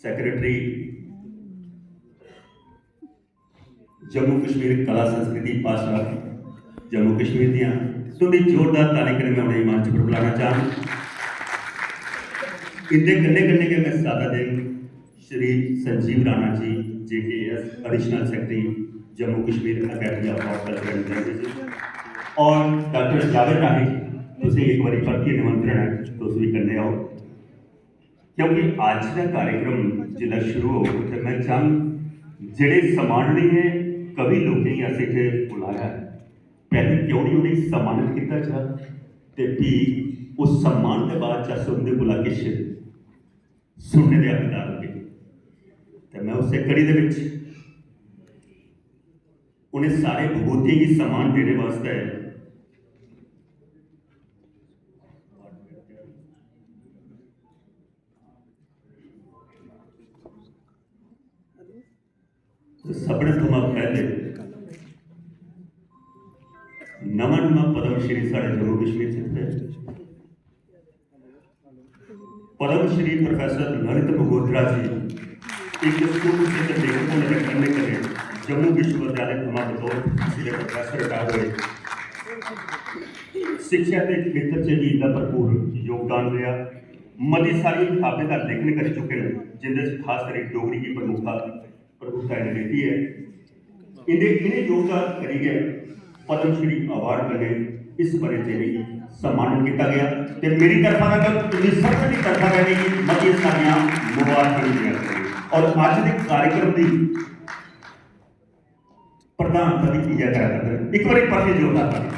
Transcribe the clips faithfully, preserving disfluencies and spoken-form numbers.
Secretary Jammu Kashmir कला संस्कृति भाशा जम्मू कश्मीर दियां, तुं'दी जोरदार ताली कन्नै में उ'नेंगी मंच पर बुलाना चाह्ङ। इं'दे कन्नै कन्नै गै में सादा देङ Shri Sanjeev Rana ji, J K S, additional secretary Jammu Kashmir academy of art culture and language, और डॉक्टर जावेद राही जी, तुसें एक बारी परतियै निमंत्रण ऐ, तुस भी कन्नै आओ। क्योंकि अज्ज दा कार्यक्रम जिसलै शुरू होग ते में चाहंग जेह्ड़े सम्माननीय कवि लोकें गी अस इत्थै बुलाया ऐ, पैह्लें क्यों निं उ'नेंगी सम्मानित कीता जा ते फ्ही उस सम्मान दे बाद च अस उं'दे कोला किश सुनने दे हकदार होगे। ते में उस्सै कड़ी दे बिच उ'नें सारे विभूतियें गी सम्मान देने वास्तै ते सभनें थमां पैह्ले नमां नमां पद्म श्री साढ़े जम्मू कश्मीर च इत्थै पद्म श्री प्रोफेसर ललित मगोत्रा जी इक सुप्रसिद्ध लेखक होने दे कन्नै कन्नै जम्मू विश्वविद्यालय थमां बतौर फांसी दे प्रोफेसर रिटायर होए। शिक्षा दे खेतर च बी इं'दा भरपूर योगदान रेहा। मती सारी कताबें दा लेखन करी चुके न, जिं'दे च खास करी डोगरी गी प्रमुखता प्रमुखता इ'नें लेती ऐ। इं'दे इ'नें योगदान करी गै पद्म श्री अवार्ड कन्नै इस ब'रे च इ'नेंगी सम्मानत कीता गेआ। ते मेरी तरफा दा ते तुं'दी सभनें दी तरफा दा इ'नेंगी मतियां सारियां मुबारखां बी देआ करनी। और अज्ज दे कार्यक्रम दी प्रधानता बी इ'यै करा करदे न। इक बारी परतियै जोरदार ताली।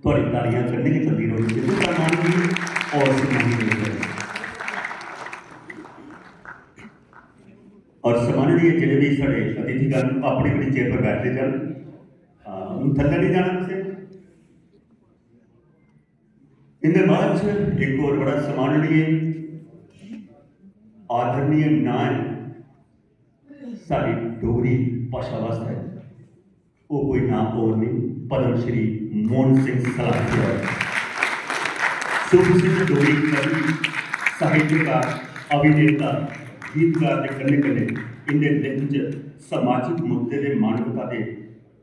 थुआड़ी तालियां कन्नै गै चलदी रौहनी चाहिए, सम्माननीय और सम्माननीय। और सम्माननीय जेह्ड़े भी साढ़े अतिथिगण अपनी अपनी चेयर पर बैठते जान। हां, हून थल्ले नहीं जाना तुसें। इंदे बाद च इक होर बड़ा सम्माननीय, आदरणीय नांऽ ऐ साढ़ी डोगरी भाशा वास्तै। ओह् कोई नांऽ होर नेईं, पद्म श्री मोहन सिंह सलाथिया होर। सुप्रसिद्ध डोगरी कवि, साहित्यकार, अभिनेता, गीतकार दे कन्नै कन्नै इंदे लेखन च समाजिक मुद्दे ते मानवता दे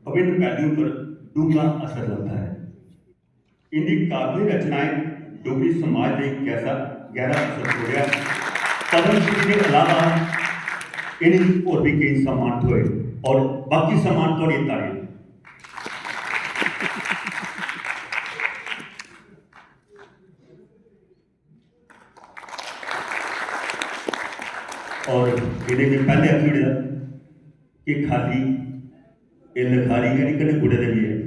विभिन्न पैह्लुएं पर डूंह्गा असर लभदा ऐ। इंदी काव्य रचनाएं डोगरी समाज दे गैसा गैह्रा असर छोड़ेआ। पद्म श्री दे अलावा इ'नेंगी होर बी केई सम्मान थ्होए और बाकी सम्मान थुआढ़ियां तालियां। और इ'नें में पैह्ले आखी ओड़ेआ कि खाली एह् लखारी गै निं, कन्नै गुड़े दे बी हैन,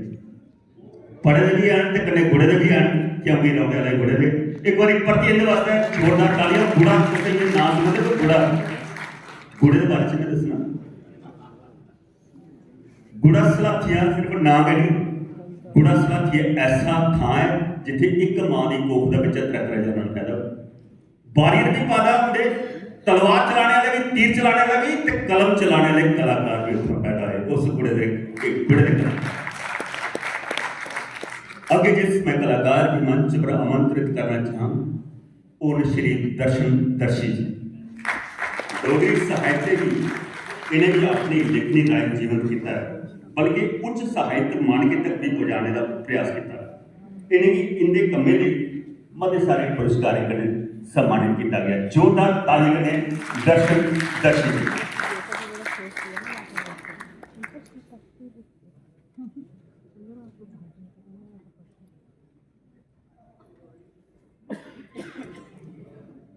पढ़े दे बी हैन ते कन्नै गुड़े दे बी हैन, क्योंकि रौह्ने आह्ले गुड़े दे। इक बारी परतियै इंदे वास्तै जोरदार तालियां। गुड़ा, तुसें एह् नांऽ सुनेआ ते गुड़ा, गुड़े दे बारे च में दस्सना। गुड़ा सलाथिया सिर्फ नांऽ गै निं, गुड़ा सलाथिया ऐसा थां ऐ जित्थै इक मां दी कोख दे बिच्चा त्रै त्रै जनम पैदा होए। बारी रबी पादा होंदे, तलवार चलाने आह्ले बी, तीर चलाने आह्ले बी ते कलम चलाने आह्ले कलाकार बी उत्थों पैदा होए। उस गुड़े दे, गुड़े दे कन्नै। अग्गें जिस मैं कलाकार गी मंच पर आमंत्रित करना चाहंग, ओह् न श्री दर्शन दर्शी जी। डोगरी साहित्य गी इ'नें बी अपनी लेखनी राहें जीवंत कीता ऐ, बल्कि उच्च साहित्य मानकें तक बी पुजाने दा प्रयास कीता। इ'नेंगी इं'दे कम्में लेई मते सारे पुरस्कारें कन्नै सम्मानित कीता गेआ। जोरदार ताली कन्नै दर्शन दर्शी जी।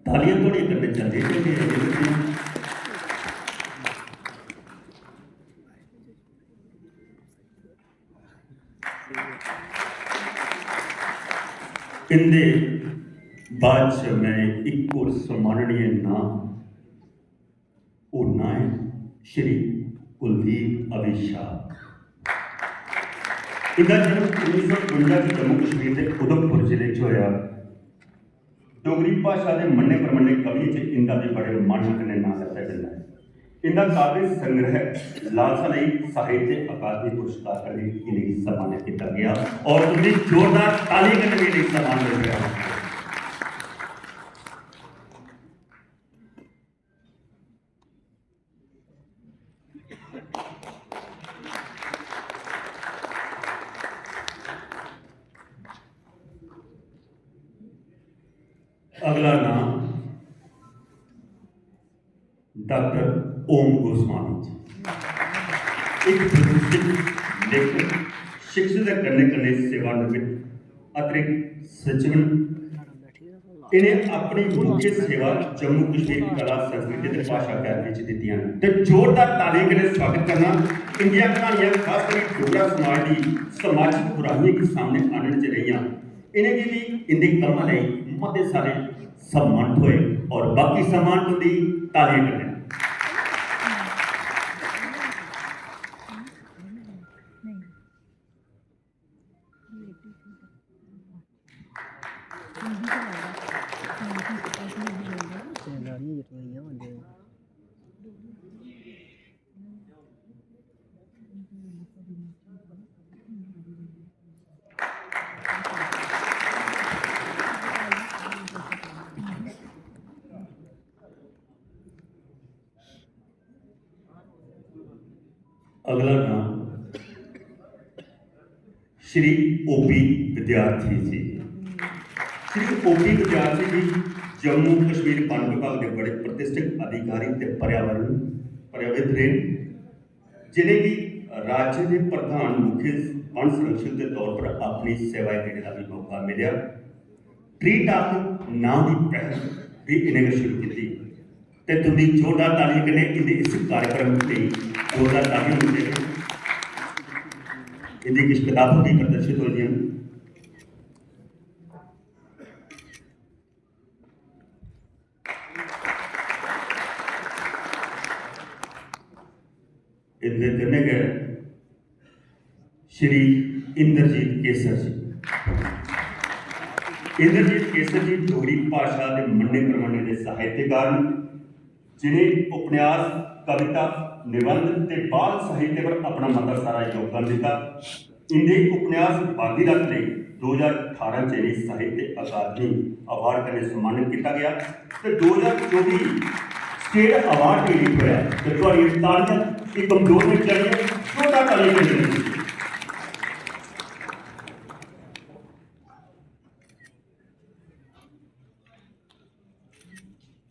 तालियां थुआढ़ियां कन्नै चलदियां जंदियां। इंदे बाद च मैं इक होर सम्माननीय नांऽ, ओह् नांऽ ऐ श्री कुलदीप अभिशाप। इंदा जन्म उन्नी सौ बुंजा च जम्मू कश्मीर दे उधमपुर जिले च होया। डोगरी भाशा दे मन्ने परमन्ने कवियें च इंदा बी बड़े मान कन्नै नांऽ लैता जंदा ऐ। इंदा काव्य संग्रह लालसा लेई साहित्य अकादमी पुरस्कार कन्नै इ'नेंगी सम्मानित कीता गेआ और तुंदी जोरदार तालियें कन्नै भी इ'नेंगी सम्मान मिल रहा है। अगला नाम डॉक्टर ओम गोस्वामी जी, एक प्रतिष्ठित लेखक, शिक्षक दे कन्नै कन्नै सेवानिवृत्त अतिरिक्त सचिव न। इ'नें अपनी मुख्य सेवा जम्मू कश्मीर कला, संस्कृति ते भाशा अकैडमी च दित्तियां न ते जोरदार तालियें कन्नै स्वागत करना। इंदियां क्हानियां खास करियै डोगरा समाज दी समाजिक बुराइयें गी सामने आह्नने च रेहियां। इ'नेंगी बी इंदे कम्मा लेई मते सारे सम्मान थ्होए और बाकी सम्मान तुंदी तालियें कन्नै। अगला नाम श्री ओपी विद्यार्थी जी। श्री ओपी विद्यार्थी जी जम्मू कश्मीर वन विभाग दे बड़े प्रतिष्ठित अधिकारी ते पर्यावरण पर्यवेक्षक रेह्, जि'नेंगी राज्य दे प्रधान मुख्य वन संरक्षक दे तौर पर अपनी सेवाएं देने दा भी मौका मिलेआ। ट्री टॉक नांऽ दी पहल भी इ'नें गै शुरू कीती ते तुंदी जोरदार तालियें कन्नै इंदे इस कार्यक्रम लेई जोरदार तालियां होनी चाहिदियां। इंदी किश कताबां भी प्रदर्शित होई दियां न। इंदे कन्नै गै श्री इंद्रजीत केसर जी। इंद्रजीत केसर जी डोगरी भाशा दे मन्ने परमन्ने दे साहित्यकार न, जि'नें उपन्यास, कविता, निबंध ते बाल साहित्य पर अपना मता सारा योगदान दित्ता। इंदे उपन्यास बागी रथ लेई दो ज्हार ठारां च इ'नेंगी साहित्य अकादमी अवार्ड कन्नै सम्मानित कीता गेआ ते दो ज्हार चौबी स्टेट अवार्ड बी इ'नेंगी थ्होआ। ते थुआढ़ियां तालियां इक कमजोर नेईं चढ़ियां, जोरदार तालियां बजनियां।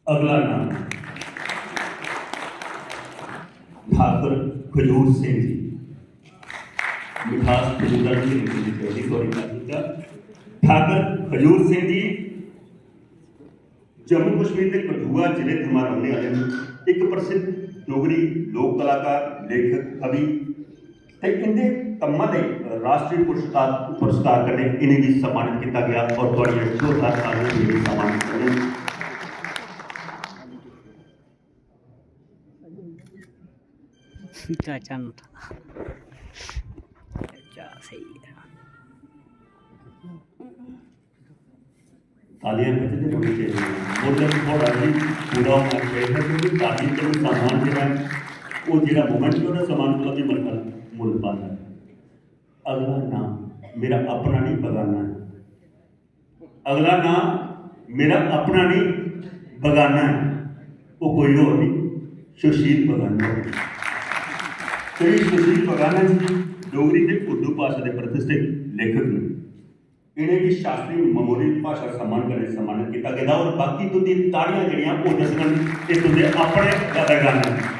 अगला नाम ठाकुर खजूर सिंह जी। मिठास खजूरा जी ने मेरी पहली सॉरी कर दिया। ठाकुर खजूर सिंह जी जम्मू कश्मीर दे कठुआ जिले थमां रौह्ने आह्ले न। इक प्रसिद्ध डोगरी लोक कलाकार, लेखक, कवि ते इंदे कम्मा दे राष्ट्रीय पुरस्कार, पुरस्कार कन्नै इ'नेंगी सम्मानित कीता गेआ और थुआढ़ियां जोरदार तालियां बी इ'नेंगी सम्मानित करन। चाचा न था। चाचा स्हेई ऐ। तालियां बजदे रौह्नी चाहिदियां। मुल्ल थुआढ़ा बी पूरा होना चाहिदा, क्योंकि तालियें कन्नै सम्मान जेह्ड़ा ऐ, ओह् जेह्ड़ा मोमेंट ऐ, ओह्दा सम्मान कोला बी मता मुल्ल पांदा ऐ। अगला नाम मेरा अपना नहीं, बगाना है। अगला नाम मेरा अपना नहीं, बगाना है। ओह् कोई होर नहीं, सुशील बगाना होर। श्री सुशील बगाना जी डोगरी ते उर्दू भाशा दे प्रतिष्ठित लेखक न। इ'नेंगी शास्त्री मेमोरियल भाशा सम्मान कन्नै सम्मानित कीता गेदा और बाकी तुं'दी ताड़ियां जेह्ड़ियां ओह् दस्सङन, एह् तुं'दे अपने बगाना न।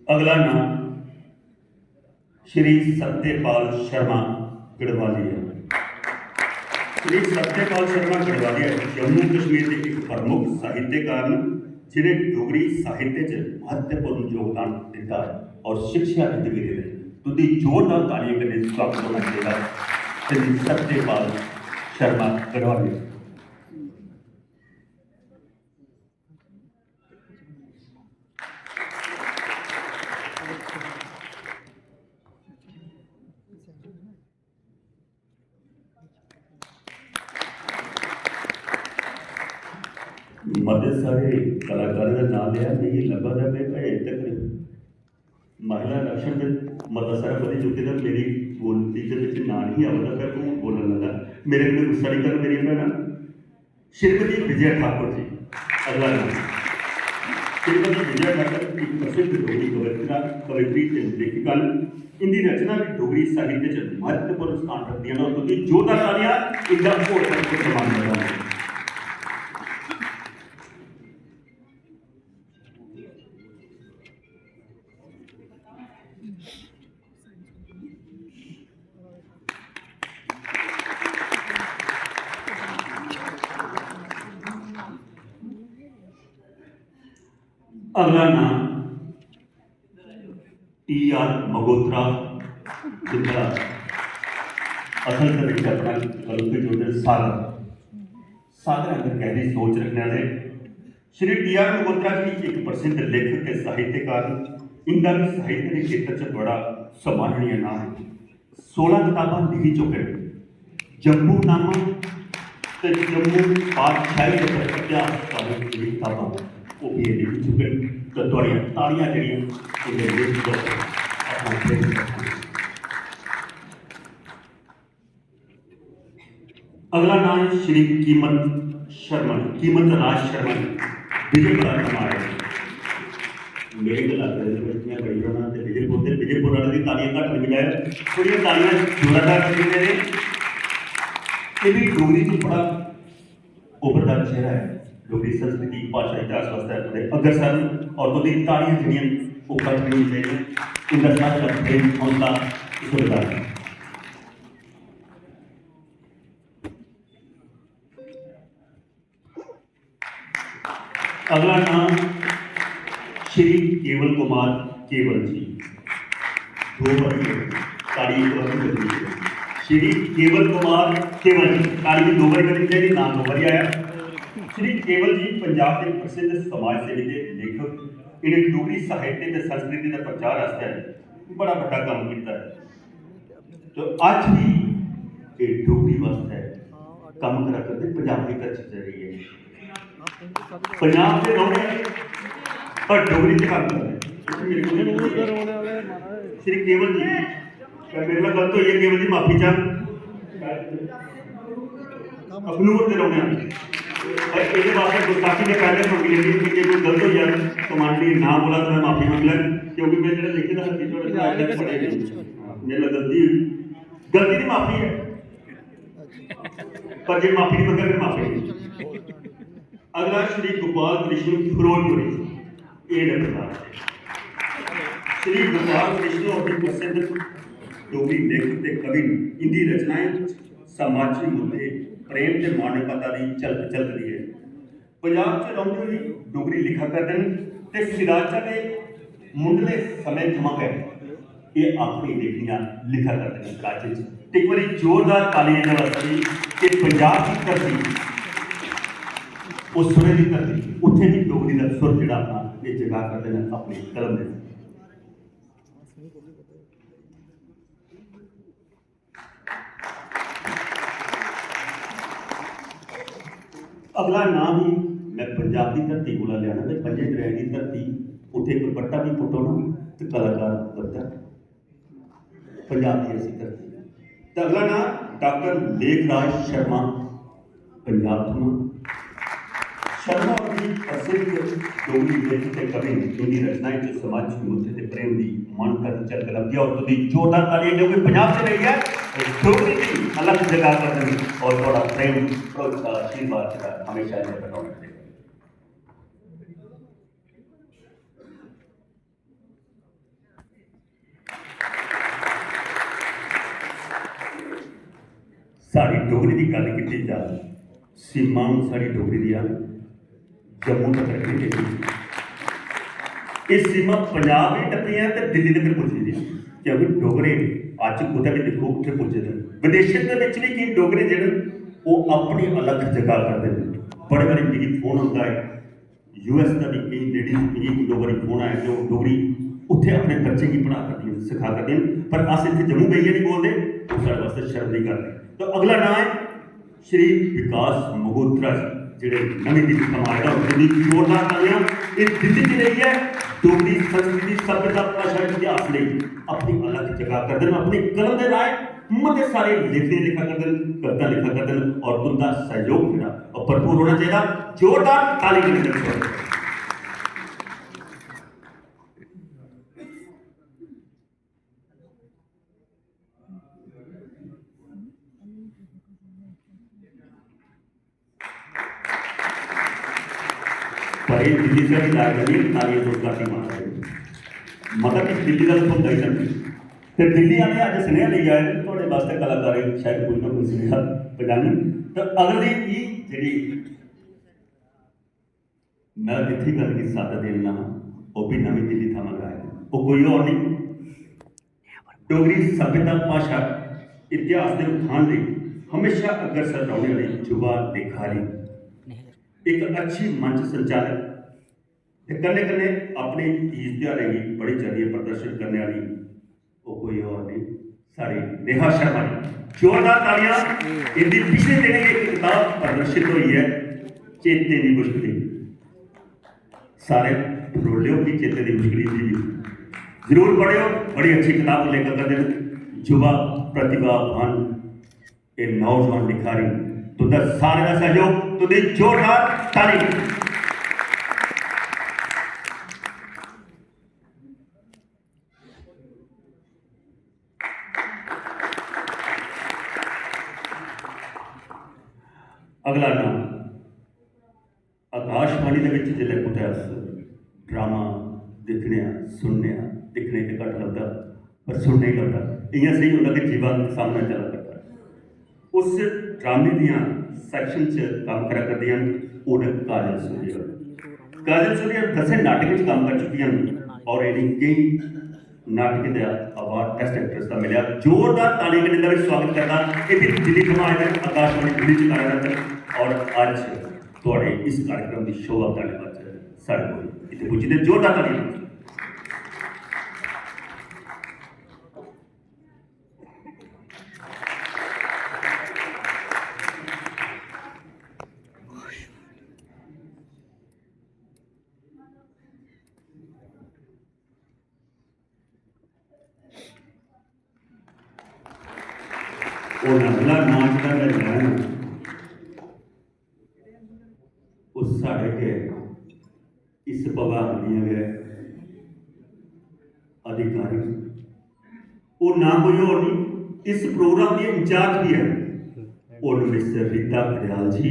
अगला नाम श्री सत्यपाल शर्मा गढ़वालिया। श्री सत्यपाल शर्मा गढ़वालिया जम्मू कश्मीर दे इक प्रमुख साहित्यकार न, जि'नें डोगरी साहित्य च म्हत्तवपूर्ण योगदान दित्ता ऐ और शिक्षाविद बी रेह्दे न। तुं'दी जोरदार तालियें कन्नै स्वागत होना चाहिदा श्री सत्यपाल शर्मा गढ़वालिया। मते सारे कलाकारें दा नांऽ लेआ, मिगी लब्भा दा में अजें तक महिला आरक्षण दे मता सारा बधी चुके दा, मेरी गोलती दे बिच नांऽ नहीं आवा दा, पर हून बोलन लगा। मेरे कन्नै गुस्सा नहीं कर मेरी भैनां। श्रीमती विजय ठाकुर जी, अगला नांऽ। श्रीमती विजय ठाकुर एक प्रसिद्ध डोगरी कवित्रा, कवित्री ते लेखिका न। इंदी रचना भी डोगरी साहित्य च महत्वपूर्ण स्थान रखदियां न और तुंदी जोरदार तालियां इंदा होर भरपूर सम्मान करदा। अगला नांऽ टी आर मगोत्रा, जिंदा असल दे विच अपना कलम भी जोड़दे न, सागर। सागर अंदर गहरी सोच रखने वाले श्री टी आर मगोत्रा जी एक प्रसिद्ध लेखक ते साहित्यकार न। इंदा भी साहित्य दे खेतर च बड़ा सम्माननीय नाम है। सोलां कताबां लिखी चुके न। जम्मू नामा ते जम्मू पातशाही दे पर इतिहास बारे जेह्ड़ी कताबां न, ओह् बी एह् लिखी चुके न। ते थुआढ़ियां तालियां जेह्ड़ियां उं'दे लेख पर अपना प्रेम करदियां। अगला नाम है श्री कीमत शर्मा जी, कीमत राज शर्मा जी, विजयपुरा थमां आए। मेरे गै इलाके दे लोक इतने बड़ी रौनक ते विजयपुर दे, विजयपुर वाले दी तालियां घट नहीं मिलाए, थोड़ियां तालियां जोरदार कर देते हैं। ये भी डोगरी च बड़ा उभरदा चेहरा है, डोगरी संस्कृति, भाशा, इतिहास वास्तै बड़े अग्रसर न और तुं'दी तालियां जेह्ड़ियां न, ओह् घट नहीं चाहिदियां। उं'दा साथ रखदे हौसला, इस बेल्लै। अगला नाम श्री केवल कुमार केवल जी। दो बारी है, ताड़ी एक बार भी बजी है। श्री केवल कुमार केवल जी, ताड़ी भी दो बारी बजी जाएगी, नाम दो बारी आया। श्री केवल जी पंजाब के प्रसिद्ध समाज सेवी ते लेखक, इन्हें डोगरी साहित्य ते संस्कृति के प्रचार आस्तै बड़ा बड़ा काम किया है। तो अज्ज भी ये डोगरी वास्तै कम्म करा करदे, पंजाब दी धरती च रेहियै। पंजाब दे रौह्ने आह्ले, पर डोगरी च कम्म करदे। इत्थै मेरे कोल श्री केवल जी, पर मेरे कोला गलत होई ऐ, केवल जी माफी चाह्। अखनूर दे रौह्ने आह्ले। पर एह्दे वास्तै गुस्ताखी ने पैह्लें मंगी लैती कि जे कोई गलत होई जाए, कमांडरी ना बोला तो मैं माफी मंग लैं, क्योंकि मैं जेह्ड़ा लिखे दा हा, कि थोड़ा थोड़ा पढ़े नहीं। मेरे कोला गलती होई, गलती दी माफी है, पर जे माफी नहीं मंगे, फिर माफी नहीं। अगला श्री गोपाल कृष्ण फिरोजपुरी, एह् डंडा। श्री गोपाल कृष्ण होर बी प्रसिद्ध डोगरी लेखक ते कवि न। इंदी रचनाएं च समाजी मुद्दे, प्रेम ते मानवता दी झलक झलकदी ऐ। पंजाब च रौंह्दे होई डोगरी लिखा करदे न ते सिराजा दे मुंढले समें थमां गै एह् अपनी लेखनियां लिखा करदे न सिराजे च। ते इक बारी जोरदार तालियां दे वास्ते कि पंजाब दी धरती, ओह् सुरें दी धरती, उत्थें बी डोगरी दा सुर जेह्ड़ा अपना एह् जगा करदे न अपनी कलम दे। अगला नाम ही मैं पंजाब दी धरती कोला लेना ते पंजे दरिया दी धरती, उत्थे कोई बट्टा भी पुट्टो ना ते कलाकार लभदा। पंजाब दी ऐसी धरती। ते अगला नाम डॉक्टर लेखराज शर्मा, पंजाब थमां। शर्मा होर बी प्रसिद्ध डोगरी लेखक ते कवि न, जिंदी रचनाएं च समाजिक मुद्दे ते प्रेम दी मानवता दी झलक लभदी ऐ। और तुंदी जोरदार तालियां, क्योंकि पंजाब च रेहियै डोगरी दी अलग जगह पर और थुआढ़ा प्रेम, भरोसा, आशीर्वाद जेह्ड़ा हमेशा इ'यां बना रहे। साढ़ी डोगरी दी गल्ल कीती जा, सीमा हून साढ़ी डोगरी दियां जम्मू तक रक्खी गेदी। एह् सीमा पंजाब बी टप्पी ऐ ते दिल्ली तक पुज्जी दी, क्योंकि डोगरे अज्ज कुतै बी दिक्खो, उत्थै पुज्जे दे न। विदेशें दे बिच बी केईं डोगरे जेह्ड़े न, ओह् अपनी अलग जगह करदे न। बड़े बारी मिगी फोन औंदा ऐ, यूएस दा बी केईं लेडीज, मिगी इक दो बारी फोन आया कि ओह् डोगरी उत्थै अपने बच्चें गी पढ़ा करदियां न, सखा करदियां न, पर अस इत्थै जम्मू बेहियै निं बोलदे, ओह् साढ़े वास्तै शर्म दी गल्ल ऐ। तो अगला नांऽ ऐ श्री विकास मगोत्रा जी। जेह्ड़े नमीं दिल्ली थमां आए दा, उं'दी जोरदार तालियां। एह् दिल्ली च रेहियै डोगरी संस्कृति, सभ्यता, भाशा, इतिहास लेई अपनी अलग जगह करदे न। अपनी कलम दे राहें मते सारे लेखनी लिखा करदे न, कविता लिखा करदे न और तुं'दा सैह्योग जेह्ड़ा ओह् भरपूर होना चाहिदा। जोरदार ताली कन्नै दस्सो। पर एह् दिल्ली च बी लाए बनी तालियां तुस घट्ट ही मारा दे। मतलब कि दिल्ली दा थ्होंदा ही नहीं। ते दिल्ली आह्ले अज्ज सनेहा लेई आए न, थुआढ़े बास्तै कलाकारें शायद कोई ना कोई सनेहा पजाङन। ते अगली ई जेह्ड़ी मैं इत्थै गल्ल गी साद्दा देन लगा, ओह् बी नमीं दिल्ली थमां गै आए दे। ओह् कोई होर नेईं, डोगरी सभ्यता, भाशा, इतिहास दे उत्थान लेई हमेशा अग्रसर रौह्ने आह्ले युवा लेखारी, इक अच्छी मंच संचालक ते कन्नै कन्नै अपने तीज त्यहारें गी बड़ी चढ़ियै प्रदर्शन करने आह्ली ओह् कोई होर नेईं, साढ़ी नेहा शर्मा जी। जोरदार तालियां। इंदी पिछले दिनें गै इक कताब प्रदर्शित होई ऐ, चेतें दी मुश्कली। सारे फरोलेओ कि चेतें दी मुश्कली इंदी बी। जरूर पढ़ेओ, बड़ी अच्छी कताब लेखक करदे न, युवा प्रतिभावान, एह् नौजवान लिखारी। तुंदा सारें दा सैह्योग, तुंदी जोरदार ताली। अगला नाम, आकाशवाणी दे बिच जिसलै कुतै अस ड्रामा दिक्खने आं, सुनने आं, दिक्खने च घट्ट लभदा, पर सुनने गी लभदा, इ'यां सेही होंदा कि जीवन सामनै चला करदा। उस ड्रामे दियां सैक्शन च कम्म करा करदियां न, ओह् न काजल सूर्य होर। काजल सूर्य होर दस्सें नाटकें च कम्म कर चुकियां न और इ'नें केईं नाटकें दा अवार्ड बेस्ट एक्ट्रेस दा मिलेआ। जोरदार तालियें कन्नै इंदा बी स्वागत करना। एह् बी दिल्ली थमां आए दे न, आकाशवाणी दिल्ली च कार्यरत न और अज्ज थुआढ़े इस कार्यक्रम दी शोभा बधाने वास्तै साढ़े कोल इत्थै पुज्जी दे। जोरदार तालियां। ओह् नगला नाच दा गै लैन, ओह् साढ़े गै इस भगवान दियां गै अधिकारी। ओह् ना कोई होर नहीं, इस प्रोग्राम दी इंचार्ज भी है, ओह् मिस्टर रीता घड़ियाल ji,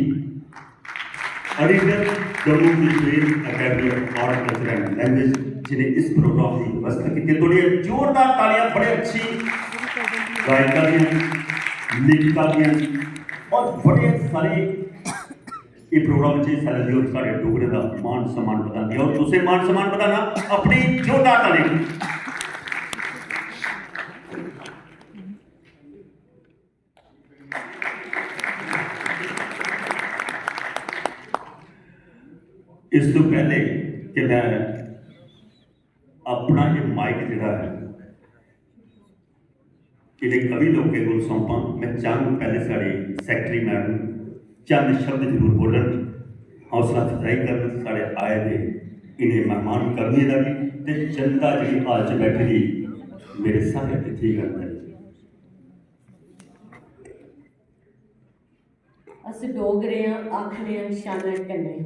editor, Jammu Kashmir academy of art, culture and language, जिन्हें इस प्रोग्राम की व्यवस्था की। थोड़ी जोरदार तालियां, बड़े अच्छी गायिका दियां, लेखिका दियां और बड़े सारे इस प्रोग्राम च हिस्सा लैंदे होर साढ़े डोगरें दा मान सम्मान बधांदी ऐ और तुसें मान सम्मान बधाना अपनी जोरदार ताली। इस तों पैह्ले कि मैं अपना एह् माइक जेह्ड़ा ऐ इ'नें कवि लोकें कोल सौंपां, मैं चाह्ङ पैह्ले साढ़े सैक्रेटरी मैडम चंद शब्द जरूर बोलन, हौसला अफजाई करन साढ़े आए दे इ'नें मेहमान कवियें दा बी ते जनता जेह्ड़ी हाल च बैठी दी मेरे सारे अतिथिगण दा। अस डोगरे आं, आखने आं शाना कन्नै।